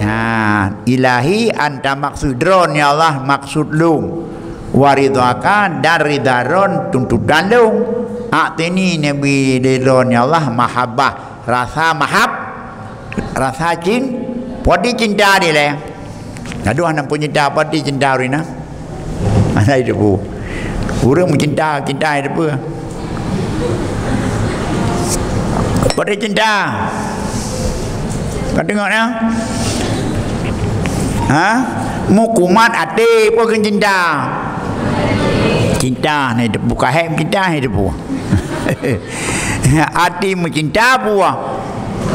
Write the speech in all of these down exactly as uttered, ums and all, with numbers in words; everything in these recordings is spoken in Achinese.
Nah, ilahi anta maksud, droen ya Allah maksud lôn. Wa ridhaka, dan ridha droen tuntutan lôn. A'tini, neubri lé droen ya Allah mahabbah, rasa mahab, rasa cin-, poti cinta dilée. Aduh, hana peucinta, poti cinta ureuëng na. Hana itu bu. Ureuëng meucinta, cinta itu bu. Poti cinta. Ka tengok na? Ha? Meukumat até pun keu cinta. Cinta ni teupeu, ka hék cinta ni teupeu. Até meucinta buah.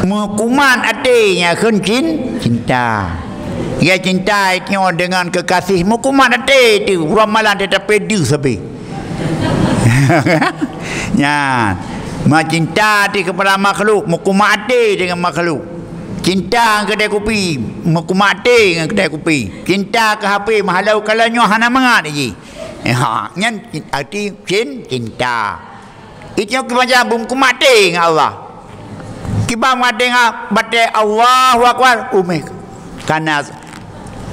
Meukumat até nyang kheun cin-, cinta. Ya cinta itu dengan kekasih meukumat até tu. Uroe malam teutab peue sabe. Nyan. Meucinta até keupada makhluk, meukumat até dengan makhluk. Cinta ngon keudai kupi, meukumat até ngon keudai kupi. Cinta keu H P, meuhalo kalau nyoe hana mangat jih. Ha, nyan cin-, arti cin-, cinta. Itu nyoe keubanyakan beumeukumat até ngon Allah. Kiban maté ngon batée Allahu Akbar, umeh. Kana,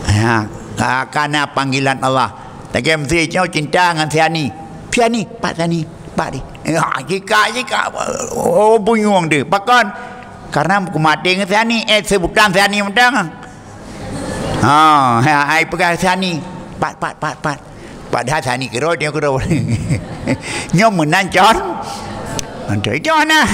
ha, ka-, kana panggilan Allah. Lagée meusti nyoe cinta ngon si Ani. Si Ani, pat si Ani, pat di. Ha, jika, jika, oh, bunyueng deh. Pakon? Karena meukumat até ngon si Ani, eh, seubutan si Ani mantong. Ha, ha, ai peugah si Ani. Pat, pat, pat, pat. Padahai si Ani keudroe, dia keudroe. Nyoe meunan con. Antu itu nah.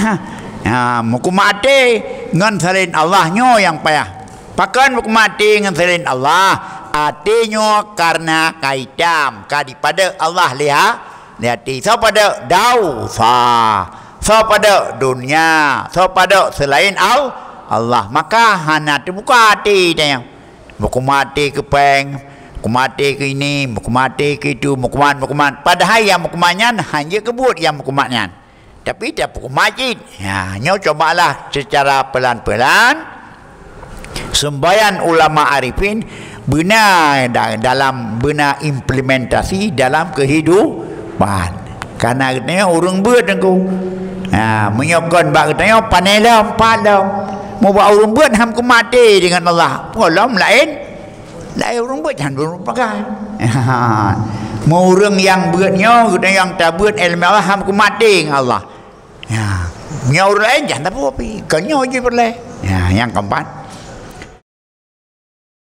Ha, meukumat até ngon selain Allah nyoe nyang payah. Pakon meukumat até ngon selain Allah? Até nyoe karena ka itam, ka dipadok Allah lé ha-, lé até. Soe padok? Dosa. Soe padok? Dunia. Soe padok? Selain Al-, Allah. Maka hana teubuka até tanyoe. Meukumat até keu péng, meukumat até keu ini, meukumat até keu itu, meukumat, meukumat. Padahai nyang meukumat nyan hana jeuet keu buet nyang meukumat nyan. Tapi tapeukumat cit. Ya, nyoe cobalah secara pelan-pelan. Seumbayan ulama arifin beuna da-, dalam beuna implementasi dalam kehidupan. Karena geutanyoe ureuëng beuet teungku. Ha, meunyoe kon bak geutanyoe pané lom, pat lom. Mubak ureuëng beuet ham kumaté dengan Allah. Peue lom laén? Laén ureuëng beuet jan ureuëng pagai. Meu ureuëng nyang beuet nyoe, geutanyoe nyang tabeuet ilmu Allah ham kumaté ngon Allah. Ya. Nyoe ureuëng laén jan tapeue pi. Kon nyoe jih peureulée. Ya, nyang keempat.